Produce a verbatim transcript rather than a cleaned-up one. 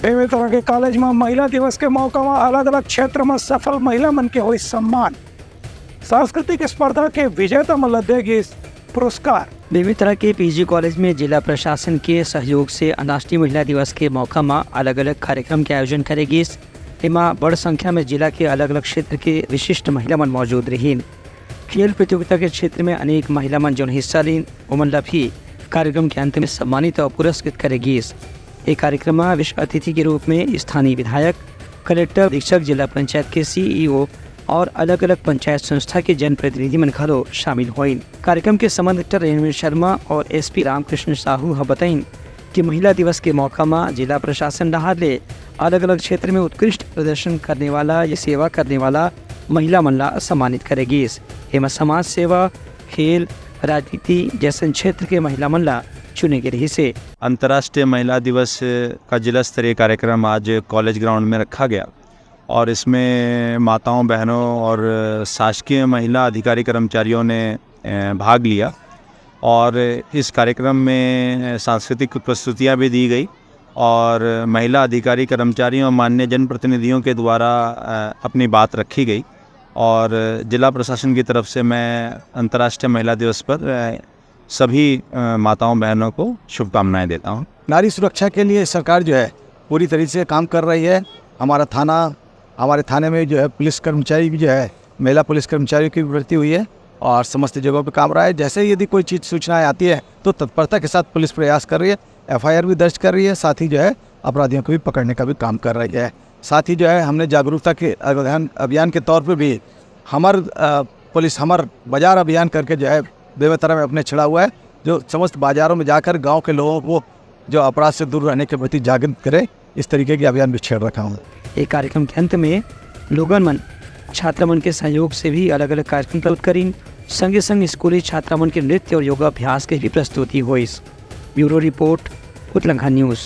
बेमेतरा के कॉलेज म महिला दिवस के मौका म अलग-अलग क्षेत्र म सफल महिला मन के होइस सम्मान। सांस्कृतिक स्पर्धा के विजेता मन ल दे गिस पुरस्कार। बेमेतरा के पीजी कॉलेज में जिला प्रशासन के सहयोग से अंतर्राष्ट्रीय महिला दिवस के मौका म अलग-अलग कार्यक्रम के आयोजन करे गिस। एमा बड़ संख्या में जिला के अलग-अलग क्षेत्र के विशिष्ट महिला मन मौजूद रहिन। खेल प्रतियोगिता के क्षेत्र में अनेक महिला मन जोन हिस्सा लीन, ओमन ला भी कार्यक्रम के अंत में सम्मानित और पुरस्कृत करे गिस। ये कार्यक्रम में विशिष्ट अतिथि के रूप में स्थानीय विधायक, कलेक्टर, अधीक्षक, जिला पंचायत के सीईओ और अलग-अलग पंचायत संस्था के जनप्रतिनिधि मन घलो शामिल होइन। कार्यक्रम के समन्वयक रेणु शर्मा और एसपी रामकृष्ण साहू ह बताइन कि महिला दिवस के मौका म जिला प्रशासन डहार ले अलग-अलग क्षेत्र में उत्कृष्ट प्रदर्शन करने वाला या सेवा करने वाला महिला मन ला सम्मानित करे गिस। एमा समाज सेवा, खेल, राजनीति जैसन क्षेत्र के महिला मन ला चुने गे रहिस हे। अंतर्राष्ट्रीय महिला दिवस का जिला स्तरीय कार्यक्रम आज कॉलेज ग्राउंड में रखा गया और इसमें माताओं, बहनों और शासकीय महिला अधिकारी कर्मचारियों ने, अ, भाग लिया और इस कार्यक्रम में सांस्कृतिक प्रस्तुतियां भी दी गई और महिला अधिकारी कर्मचारियों और मान्य जनप्रतिनिधियों के द्वारा, अ, अपनी बात रखी गई और जिला प्रशासन की तरफ से मैं अंतर्राष्ट्रीय महिला दिवस पर, अ, सभी, अ, माताओं बहनों को शुभकामनाएं देता हूं। नारी सुरक्षा के लिए सरकार जो है पूरी तरीके से काम कर रही है। हमारा थाना, हमारे थाने में जो है पुलिस कर्मचारी भी जो है, महिला पुलिस कर्मचारियों की भी भर्ती हुई है और समस्त जगहों पे काम रहा है। जैसे ही यदि कोई चीज़ सूचनाएं आती है तो तत्परता के साथ पुलिस प्रयास कर रही है, एफआईआर भी दर्ज कर रही है, साथ ही जो है अपराधियों को भी पकड़ने का भी काम कर रही है। साथ ही जो है हमने जागरूकता के अभियान, अभियान के तौर पे भी हमर, अ, पुलिस हमर बाजार अभियान करके जो है बेमेतरा में अपने छड़ा हुआ है, जो समस्त बाजारों में जाकर गांव के लोगों को जो अपराध से दूर रहने के प्रति जागृत करे, इस तरीके के अभियान भी छेड़ रखा हूँ। ये कार्यक्रम के अंत में लोगन मन छात्रा मन के सहयोग से भी अलग-अलग कार्यक्रम प्रस्तुत करिन। संगे संग स्कूली छात्रा मन के नृत्य और योगाभ्यास के भी प्रस्तुति होइस। Bureau report, Utlangha news.